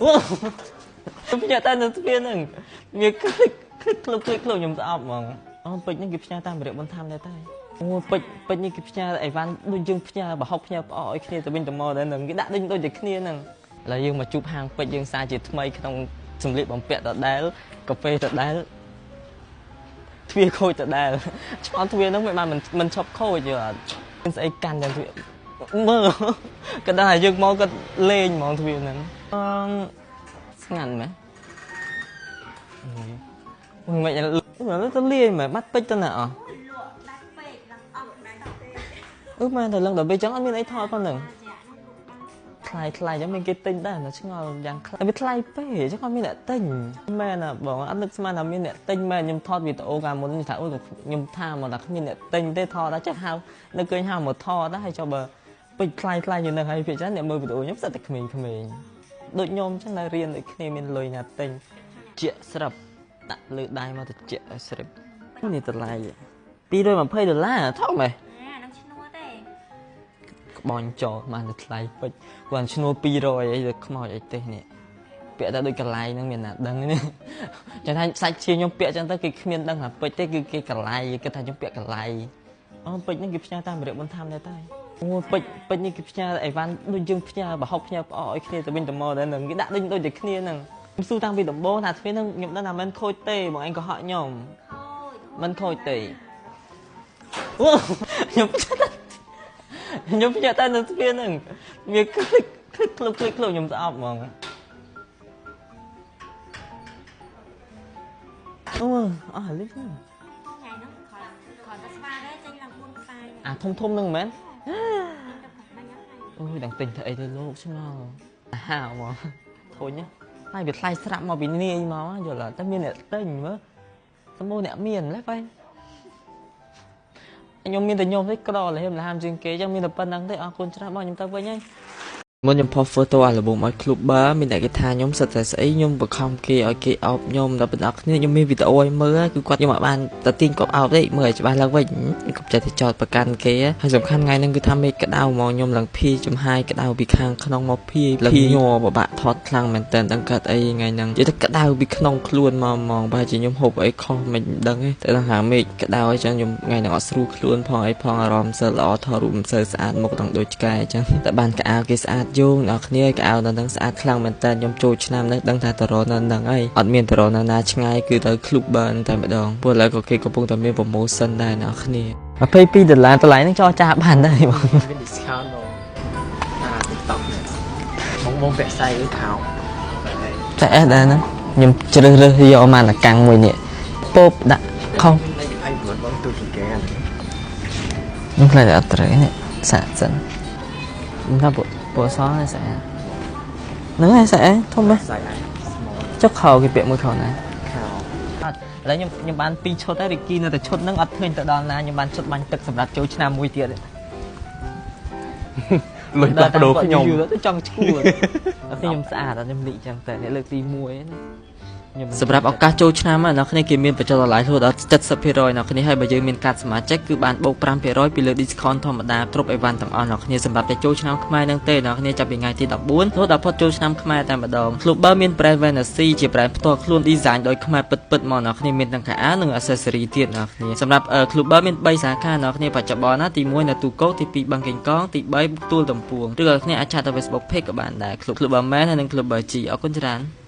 អូខ្ញុំផ្ញើតែនៅទ្វារហ្នឹងវាคลิกคลิกក្លុបคลิกក្លុបខ្ញុំស្អប់ហ្មងអូពេជ្រហ្នឹងគេផ្ញើតាមរយៈបន្ថែមដែរតែអូពេជ្រពេជ្រនេះគេផ្ញើអីវ៉ាន់ដូចយើងផ្ញើប្រហុកផ្ញើផ្អកឲ្យគ្នាទៅវិញទៅមកដែរហ្នឹងគេដាក់ដូចដូចតែគ្នាហ្នឹងឥឡូវយើងមកជួបហាងពេជ្រយើងសារជាថ្មីក្នុងសម្លៀកបំពាក់ដដែលកាហ្វេដដែលទ្វារខូចដដែលឆ្មោះទ្វារហ្នឹងមិនបានមិនឈប់ខូចយល់អត់មានស្អីកាន់យ៉ាងទ្វារមើលក៏ដល់តែយើងមកគាត់លេងហ្មងទ្វារហ្នឹងអឺស្ងាត់មែនអូយមិនទៅលាយមែនបាត់ពេជ្រទៅណាអស់អឺមែនតែឡើងដល់ពេលចឹងអត់មានអីថតផងហ្នឹងថ្លៃថ្លៃចឹងមានគេទិញដែរតែឆ្ងល់យ៉ាងខ្លះវាថ្លៃពេកចឹងអត់មានអ្នកទិញមែនណាបងអត់នឹកស្មានថាមានអ្នកទិញមែនខ្ញុំថតវីដេអូកាលមុនថាអូយខ្ញុំថាមកថាគ្មានអ្នកទិញទេថតតែចេះហៅនៅឃើញហៅមកថតដែរហើយចុះបើពេជ្រថ្លៃថ្លៃជាងនឹងហើយភាគច្រើនអ្នកមើលវីដេអូខ្ញុំសិតតែក្មេងៗដូចខ្ញុំចឹងនៅរៀនដូចគ្នាមានលុយណាទិញជាក់ស្រាប់ដាក់លើដៃមកទៅជាក់ឲ្យស្រាប់នេះតម្លៃ220ដុល្លារថោកមែន អានឹងឈ្នួលទេ ក្បាញ់ចោលបានតែថ្លៃពេជ្រគាត់ឈ្នួល200អីទៅខ្មោចអីទេនេះពាក់តែដូចកន្លៃហ្នឹងមានណាដឹងនេះចឹងថាសាច់ឈាមខ្ញុំពាក់ចឹងទៅគេគ្មានដឹងថាពេជ្រទេគឺគេកន្លៃគេថាខ្ញុំពាក់កន្លៃអូពេជ្រហ្នឹងគេផ្ញើតាមរយៈបន្ថែមដែរតែអូពេជ្រពេជ្រនេះគេផ្ញើអីវ៉ាន់ដូចយើងផ្ញើប្រហុកផ្ញើផ្អកឲ្យគ្នាទៅវិញទៅមកដែរហ្នឹងគេដាក់ដូចដូចតែគ្នាហ្នឹងខ្ញុំស៊ូតាំងពីដំបូងថាទ្វារហ្នឹងខ្ញុំដឹងថាមិនខូចទេបងឯងក៏ហក់ខ្ញុំ ខូច មិនខូចទេអូខ្ញុំខ្ញុំផ្ញើតែនៅទ្វារហ្នឹងវាคลิกคลิกក្លុបคลิกក្លុបខ្ញុំស្អប់ហ្មងអូអស់លីហ្នឹង ថ្ងៃហ្នឹងគ្រាន់គ្រាន់តែស្វាទេចេញឡើង4ខ្សែ អាធំធំហ្នឹងមែន ទៅបាញ់ហ្នឹង អូយដឹងទិញធ្វើអីទៅលោកឆ្ងល់អាហាវហ្មងធុញហើយវាថ្លៃស្រាប់មកពីនាយមកយល់តែមានអ្នកទិញមើលសម្បូរអ្នកមានលេះបែខ្ញុំមានតែខ្ញុំទេក្រលហេមលហាមជាងគេចឹងមានតែប៉ុណ្្នឹងទេអរគុណច្រើនបងខ្ញុំទៅវិញហើយមុនខ្ញុំផុស photo អាល់ប៊ុមឲ្យ Clubber មានតែគេថាខ្ញុំសិតតែស្អីខ្ញុំបង្ខំគេឲ្យគេអោបខ្ញុំដល់បណ្ដោះគ្នាខ្ញុំមានវីដេអូឲ្យមើលគឺគាត់ខ្ញុំអត់បានទៅទាញគាត់អោបទេមើលឲ្យច្បាស់ឡើងវិញកុំចេះតែចោតប្រកាន់គេហើយសំខាន់ថ្ងៃហ្នឹងគឺថាមេឃក្តៅហ្មងខ្ញុំឡើងភីចំហាយក្តៅពីខាងក្នុងមកភីឡើងញ័រពិបាកថតខ្លាំងមែនតើដឹងកើតអីថ្ងៃហ្នឹងនិយាយទៅក្តៅពីក្នុងខ្លួនមកហ្មងប្រហែលជាខ្ញុំហូបអីខុសមិនដឹងទេតែដល់ហាមេឃក្តៅអញ្ចឹងខ្ញុំថ្ងៃហ្នឹងអត់ស្រួលខ្លួនផងអីផងអារម្មណ៍សូវល្អថតរូបមិនសូវស្អាតមុខទាំងដូចឆ្កែអញ្ចឹងតែបានកៅអៅគេស្អាតយោងអ្នកគ្នាកៅអៅនៅនឹងស្អាតខ្លាំងមែនតើខ្ញុំចូលឆ្នាំនេះដឹងថាតរនៅនឹងហើយអត់មានតរនៅណាឆ្ងាយគឺទៅ Clubber តែម្ដងព្រោះឥឡូវក៏គេកំពុងតែមាន promotion ដែរអ្នកគ្នា22ដុល្លារតម្លៃហ្នឹងចរចាបានដែរបង មាន discount បងតាម TikTok នេះបងបងពាក់សាយឬខោ តែអេសដែរហ្នឹងខ្ញុំជ្រើសរើសយកមកតកាំងមួយនេះពោបដាក់ខុស លេខ29បងទូជាងគេអានេះ ខ្ញុំខ្លាចតែអត់ត្រូវនេះសាកសិនខ្ញុំថាពួកពួកសនេះស្អាតហ្នឹងហើយស្អាតធំហ៎ សាយអា small ចុះខោគេពាក់មួយខោណា ខោ អត់ឥឡូវខ្ញុំខ្ញុំបាន2ឈុតហើយរីគីនៅតែឈុតហ្នឹងអត់ឃើញទៅដល់ណាខ្ញុំបានឈុតបាញ់ទឹកសម្រាប់ចូលឆ្នាំមួយទៀត លុយផ្លាស់ប្ដូរខ្ញុំ យូរទៅចង់ឈួតអត់ខ្ញុំស្អាតអត់ខ្ញុំលីកចឹងតែនេះលើកទី1ណាខ្ញុំសម្រាប់ឱកាសចូលឆ្នាំអ្នកគ្នាគេមានបញ្ចុះតម្លៃរហូតដល់70%អ្នកគ្នាហើយបើយើងមានកាតសមាជិកគឺបានបូក5%ពីលើ discount ធម្មតាគ្រប់អីវ៉ាន់ទាំងអស់អ្នកគ្នាសម្រាប់តែចូលឆ្នាំខ្មែរនឹងទេអ្នកគ្នាចាប់ពីថ្ងៃទី14រហូតដល់ផុតចូលឆ្នាំខ្មែរតែម្ដង Clubber មាន brand Vanity ជា brand ផ្ទាល់ខ្លួន design ដោយខ្មែរពិតៗមកអ្នកគ្នាមានទាំងខោអាវនិង accessory ទៀតអ្នកគ្នាសម្រាប់ Clubber មាន3សាខាអ្នកគ្នាបច្ចុប្បន្នណាទី1នៅទូកោទី2បឹងកេងកងទី3ទួលតំពួងឬក៏អ្នកគ្នាអាច chat ទៅ Facebook page ក៏បានដែរ Clubber Man ហើយនិង Clubber G អរគុណច្រើន។